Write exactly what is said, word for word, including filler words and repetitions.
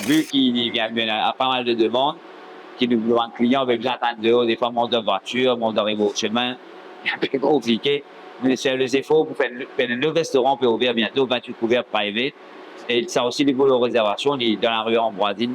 vi ki li vinn, vinn a pa mal de demann, ki nou, bann klian pe bizin atann deor, defwa mont dan vwatir, mont dan rebor semin, inpe konplike. Nou fer lezefor pou fer, fer enn lot restoran pe ouver biento, vintwit Couvert Private. E sa osi, li pou rezervasion, li dan lari Ambroisie.